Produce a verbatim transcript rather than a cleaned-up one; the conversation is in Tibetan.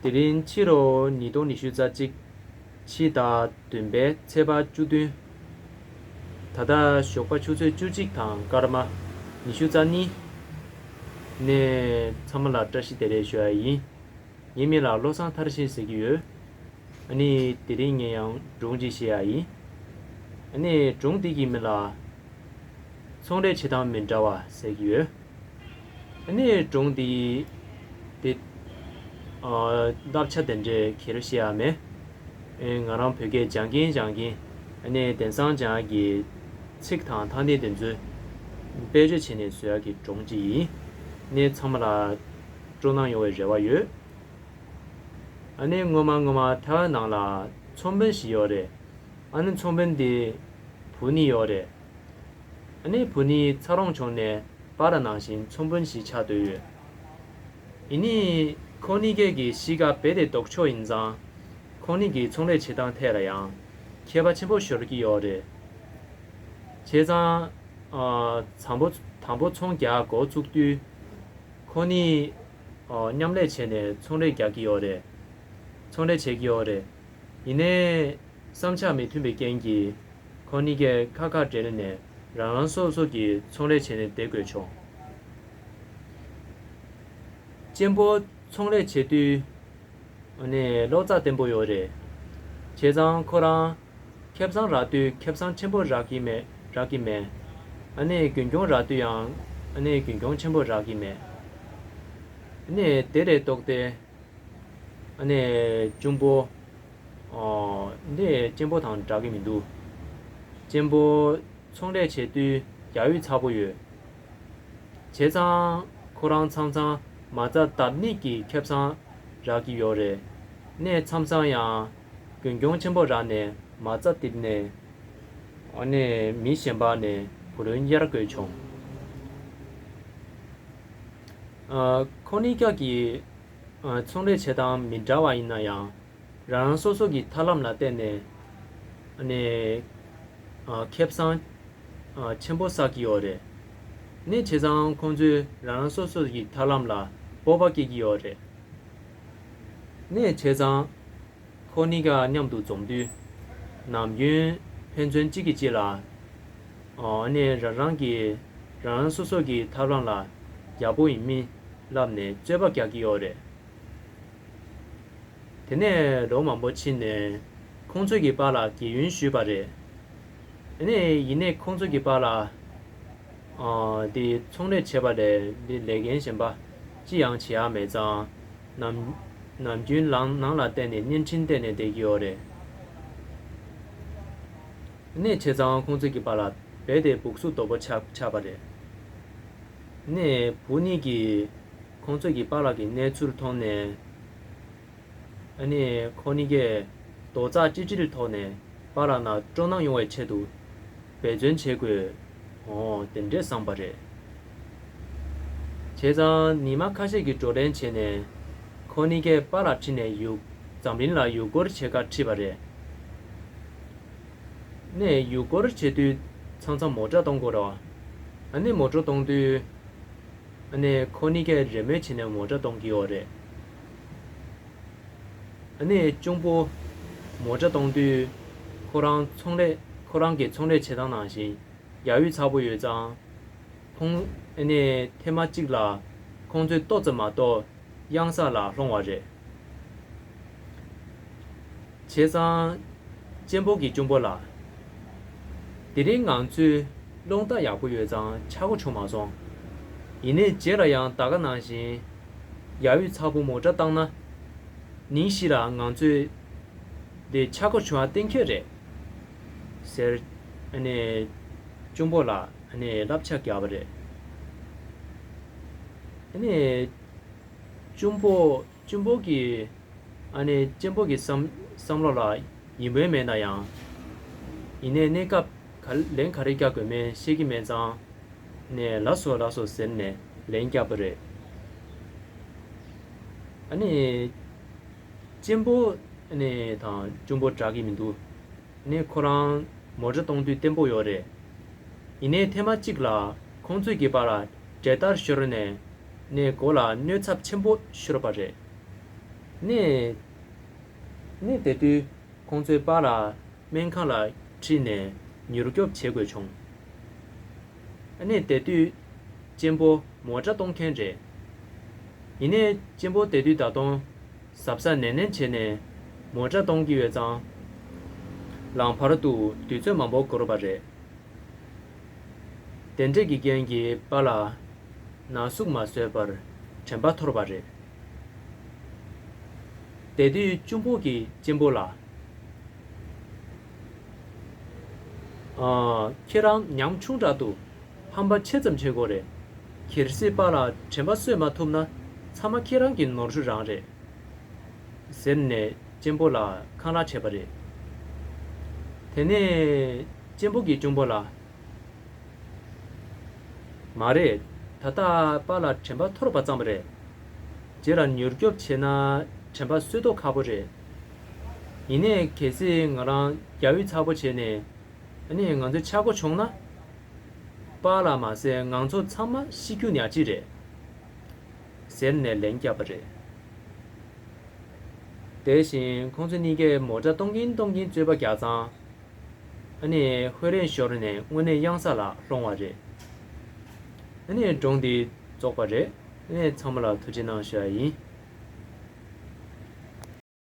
དེ་རིང་ཕྱི་ལོ་ཉིས་སྟོང་ཉི་ཤུ་རྩ་གཅིག་ཕྱི་ཟླ་བདུན་པའི་ཚེས་པ་བཅུ་བདུན། ད་ལྟ་ཞོགས་པ་ཆུ་ཚོད་བཅུ་གཅིག་དང་སྐར་མ་ཉི་ཤུ་རྩ་གཉིས། ནས་ཚང་མ་ལ་བཀྲ་ཤིས་བདེ་ལེགས་ཞུ་ཡ་ཡིན། ངའི་མིང་ལ་བློ་བཟང་མཐར་ཕྱིན་ཟེར་གྱི་ཡོད། ཨ་ནི་དེ་རིང་ངས་ཡང་སྒྲུང་ཅིག་བཤད་ཡ་ཡིན། ཨ་ནི་སྒྲུང་འདི་གི་མིང་ལ་ཚོང་ལས་བྱེད་སྟངས་མི་འདྲ་བ་ཟེར་གྱི་ཡོད། ཨ་ནི་སྒྲུང་འདི་དེ་ཨ་བསླབ་བྱ་དེ་འདྲས་ག་རེ་བཤད་ཡ་མེད། ཨེ་ང་རང་བོད་སྐད་སྦྱང་གིན་སྦྱང་གིན་ཨ་ནི་དེང་སང་སྦྱང་ཡ་གི་ཚིག་དང་ཐ་སྙད་དེ་ཚོ་བེད་སྤྱོད་བྱས་ནས་བཟོ་ཡ་གི་སྒྲུང་ཅིག་ཡིན། ཨ་ནི་ཚང་མ་ལ་སྤྲོ་སྣང་ཡོང་བའི་རེ་བ་ཡོད། ཨ་ནི་སྔོན་མ་སྔོན་མ་ཐའེ་ཝན་ནང་ལ་ཚོང་དཔོན་ཞིག་ཡོད་རེད། ཨ་ནི་ཚོང་དཔོན་དེ་བུ་གཉིས་ཡོད་རེད། ཨ་ནི་བུ་གཉིས་འཚར་ལོངས་བྱུང་ནས་པཱ་ལགས་ནང་བཞིན་ཚོང་དཔོན་ཞིག་ཆགས་བསྡད་ཡོད། ཡིན་ནའི་ཁོ་གཉིས་ཀས་ཀྱི་གཤིས་ཀ་རྦད་དེ་ལྡོག་ཕྱོགས་ཡིན་ཙང་། ཁོ་གཉིས་ཀྱི་ཚོང་ལས་བྱེད་སྟངས་ཐད་ལ་ཡང་ཁྱད་པར་ཆེན་པོ་ཤོར་གྱི་ཡོད་རེད། བྱས་ཙང་། ཨ། དང་པོ་དང་པོ་ཚོང་རྒྱག་འགོ་བཙུགས་དུས། ཁོ་གཉིས་ཨ། མཉམ་ལས་བྱས་ནས་ཚོང་ལས་རྒྱག་གི་ཡོད་རེད། ཚོང་ལས་བྱེད་ཀྱི་ཡོད་རེད། ཡིན་ནའི། བསམ་འཆར་མི་མཐུན་པའི་རྐྱེན་གྱིས། ཁོ་གཉིས་ཀས་ཁ་ཁ་བྲལ་ནས་རང་རང་སོ་སོ་གི་ཚོང་ལས་བྱས་ནས་བསྡད་དགོས་བྱུང་། གཅེན་པོ་ཚོང་ལས་བྱེད་དུས། ཨ་ནི་བློ་རྩ་བརྟན་པོ་ཡོད་རེད། བྱས་ཙང་ཁོ་རང་ཁེ་བཟང་རག་དུས་ཁེ་བཟང་ཆེན་པོ་རག་གི་མེད་རག་གི་མེད། ཨ་ནི་རྒུན་འཁྱོངས་རག་དུས་ཡང་ཨ་ནི་རྒུན་འཁྱོངས་ཆེན་པོ་རག་གི་མེད། ཨ་ནི་དེ་ལས་ལྡོག་སྟེ། ཨ་ནི་གཅུང་པོ། ཨོ། འདི་གཅེན་པོ་དང་འདྲ་གི་མི་འདུག་གཅེན་པོ་ཚོང་ལས་བྱེད་དུས་རྒྱགས་ཡོལ་ཚ་པོ་ཡོད། བྱས་ཙང་ཁོ་རང་མཚམས་མཚམས་མ་རྩ་བརྡབ་ནས་ཀྱི་ཁེ་བཟང་རག་གི་ཡོད་རེད། ནས་མཚམས་མཚམས་ཡང་རྒུན་འཁྱོངས་ཆེན་པོ་རག་ནས་མ་རྩ་རྡིབ་ནས། ཨ་ནི་མི་གཞན་པ་ནས་བུ་ལོན་གཡར་དགོས་བྱུང་། ཨ། ཁོ་གཉིས་ཀ་གི་ཨ། ཚོང་ལས་བྱེད་སྟངས་མི་འདྲ་བ་ཡིན་ན་ཡང་། རང་རང་སོ་སོ་གི་ཐབས་ལམ་ལ་བརྟེན་ནས། ཨ་ནི། ཨ། ཁེ་བཟང་། ཨ། ཆེན་པོ་བསགས་ཀྱི་ཡོད་རེད། ནི་བྱས་ཙང་ཁོང་ཚོས་རང་རང་སོ་སོ་གི་ཐབས་ལམ་ལ་སྤོབས་པ་སྐྱེ་གི་ཡོད་རེད། ནི་བྱས་ཙང་། ཁོ་གཉིས་ཀ་མཉམ་དུ་འཛོམས་དུས། ནམ་རྒྱུན་ཕན་ཚུན་གཅིག་གིས་གཅིག་ལ། ཨ་ནི་རང་རང་གི་རང་རང་སོ་སོ་གི་ཐབས་ལམ་ལ་ཡག་པོ་ཡིན་མིན་ལབ་ནས་རྩོད་པ་རྒྱག་གི་ཡོད་རེད། དེ་ནས་ལོ་མང་པོ་ཕྱིན་ནས་ཁོང་ཚོས་ཀྱི་པཱ་ལགས་རྒས་ཡོལ་ཞུས་པ་རེད། ཨ་ནི་ཡིན་ནའི་ཁོང་ཚོས་ཀྱི་པཱ་ལགས། ཨ། དེ་ཚོང་ལས་བྱེད་པ་ལས་དེ་ལས་འགན་གཞན་པ་ཅི་ཡང་བྱེད་ཡག་མེད་ཙང་། ནམ་ནམ་རྒྱུན་ལམ་ནང་ལ་བལྟས་ནས་བརྙན་འཕྲིན་བལྟས་ནས་བསྡད་ཀྱི་ཡོད་རེད། ནས་བྱས་ཙང་ཁོང་ཚོས་ཀྱི་པཱ་ལགས་རྦད་དེ་སྦུག་སུ་དོག་པོ་ཆགས་ཆགས་པ་རེད། ནས་བུ་གཉིས་ཀྱིས་ཁོང་ཚོས་ཀྱི་པཱ་ལགས་ཀྱི་གནས་ཚུལ་མཐོང་ནས། ཨ་ནི་ཁོ་གཉིས་ཀས་རྡོག་རྩ་གཅིག་སྒྲིལ་ཐོག་ནས་པཱ་ལགས་ན་སྤྲོ་སྣང་ཡོང་བའི་ཆེད་དུ་འབད་བརྩོན་བྱེད་དགོས། འོ་དེ་འདྲས་བསམ་པ་རེད། བྱས་ཙང་ཉི་མ་ཁ་ཤས་ཀྱི་བགྲོ་གླེང་བྱས་ནས་ཁོ་གཉིས་ཀས་པཱ་ལགས་ཁྲིད་ནས་ཡུ་འཛམ་གླིང་ལ་ཡུལ་སྐོར་བྱེད་ག་ཁྲིད་པ་རེད། ནས་ཡུལ་སྐོར་བྱེད་དུས་མཚམས་མཚམས་མོ་ཊ་གཏོང་དགོས་རེད་བ། ཨ་ནི་མོ་ཊ་གཏོང་དུས། ཨ་ནི་ཁོ་གཉིས་ཀས་རེས་མོས་བྱས་ནས་མོ་ཊ་གཏོང་གི་ཡོད་རེད། ཨ་ནི་གཅུང་པོ་མོ་ཊ་གཏོང་དུས་ཁོ་རང་ཚོང་ལས་ཁོ་རང་གི་ཚོང་ལས་བྱེད་སྟངས་ནང་བཞིན་ཡ་ཡུལ་ཚ་པོ་ཡོད་ཙང་། ཁོང་ཨ་ནི་ཐེངས་མ་གཅིག་ལ་ཁོང་ཚོའི་ལྟོ་ཙམ་མ་གཏོགས་གཡང་ས་ལ་ལྷུང་བ་རེད། བྱས་ཙང་། གཅེན་པོ་གིས་གཅུང་པོ་ལ། དེ་རིང་ང་ཚོས་རླུང་རྟ་ཡག་པོ་ཡོད་ཙང་ཆག་སྒོ་བྱུང་མ་སོང་། ཡིན་ནའི་རྗེས་ལ་ཡང་ད་ག་ནང་བཞིན་ཡ་ཡུལ་ཚ་པོ་མོ་ཊ་བཏང་ན། ཉིན་ཞིག་ལ་ང་ཚོས་དེ་ཆག་སྒོ་བྱུང་བ་གཏན་འཁེལ་རེད། ཟེར། ཨ་ནི། གཅུང་པོ་ལ་ཨ་ནི་བསླབ་བྱ་བརྒྱབ་པ་རེད། ཨ་ནི། གཅུང་པོ་གཅུང་པོ་གི་ཨ་ནི་གཅེན་པོ་གི་བསམ་བསམ་བློ་ལ་ཡིད་སྨོན་མེད་ན་ཡང་། ཡིན་ནའི་གནས་སྐབས་ག་ལན་ག་རེ་རྒྱག་དགོས་མིན་ཤེས་ཀྱི་མེད་ཙང་། ནས་ལགས་སོ་ལགས་སོ་ཟེར་ནས་ལན་བརྒྱབ་པ་རེད། ཨ་ནི། གཅེན་པོ་ཨ་ནི་དང་གཅུང་པོ་འདྲ་གི་མི་འདུག་ནི་ཁོ་རང་མོ་ཊ་གཏོང་དུས་བརྟན་པོ་ཡོད་རེད། ཡིན་ནའི་ཐེངས་མ་གཅིག་ལ་ཁོང་ཚོས་ཀྱི་པར་འབྲེལ་ཐག་ཤོར་ནས་ནི་མགོ་ལ་གནོད་ཚབས་ཆེན་པོ་ཤོར་བ་རེད། ནས་ནས་དེ་དུས་ཁོང་ཚོས་པཱ་ལགས་སྨན་ཁང་ལ་ཁྲིད་ནས་མྱུར་སྐྱོབ་བྱེད་དགོས་བྱུང་། ཨ་ནི་དེ་དུས་གཅེན་པོ་མོ་ཊ་གཏོང་མཁན་རེད། ཡིན་ནའི་གཅེན་པོ་དེ་དུས་ད་དུང་གཟབ་གཟབ་ནན་ནན་བྱས་ནས་མོ་ཊ་གཏོང་གི་ཡོད་ཙང་། ལམ་བར་དུ་དུས་ཚོད་མང་པོ་འགོར་བ་རེད། དེ་འདྲས་ཀྱི་རྐྱེན་གྱིས་པཱ་ལགས་ན་ཟུག་མ་བཟོད་པར་དྲན་པ་འཐོར་བ་རེད། དེ་དུས་གཅུང་པོ་གིས་གཅེན་པོ་ལ། ཨ། ཁྱེད་རང་ཉམ་ཆུང་དྲག་འདུག་ཧམ་པ་ཆེ་ཙམ་བྱེད་དགོས་རེད། གལ་སྲིད་པཱ་ལགས་དྲན་པ་གསོས་མ་ཐུབ་ན་ཚང་མ་ཁྱེད་རང་གི་ནོར་འཁྲུལ་རང་རེད། ཟེར་ནས་གཅེན་པོ་ལ་ཁ་ལག་བྱས་པ་རེད། དེ་ནས་གཅེན་པོ་གིས་གཅུང་པོ་ལ། མ་རེད། ད་ལྟ་པཱ་ལགས་དྲན་པ་འཐོར་བ་ཙམ་རེད། རྗེས་ལ་མྱུར་སྐྱོབ་བྱས་ན་དྲན་པ་གསོ་མདོག་ཁ་པོ་རེད། ཡིན་ནའི་གལ་སྲིད་ང་རང་རྒྱ་ཡུལ་ཚ་པོ་བྱས་ནས་ཨ་ནི་ང་ཚོའི་ཆག་སྒོ་བྱུང་ན། པཱ་ལགས་མ་ཟད་ང་ཚོ་ཚང་མ་ཤི་རྒྱུ་ཉག་གཅིག་རེད། ཟེར་ནས་ལན་བརྒྱབ་པ་རེད། དེ་བཞིན་ཁོང་ཚོ་གཉིས་ཀས་མོ་ཊ་གཏོང་གིན་གཏོང་གིན་རྩོད་པ་རྒྱག་ཙང་། ཨ་ནི་ཧོད་རེན་ཤོར་ནས་དངོས་གནས་གཡང་ས་ལ་ལྷུང་བ་རེད། ཨ་ནི་སྒྲུང་འདི་རྫོགས་པ་རེད། ཨ་ནི་ཚང་མ་ལ་ཐུགས་རྗེ་གནང་ཞུ་ཡ་ཡིན།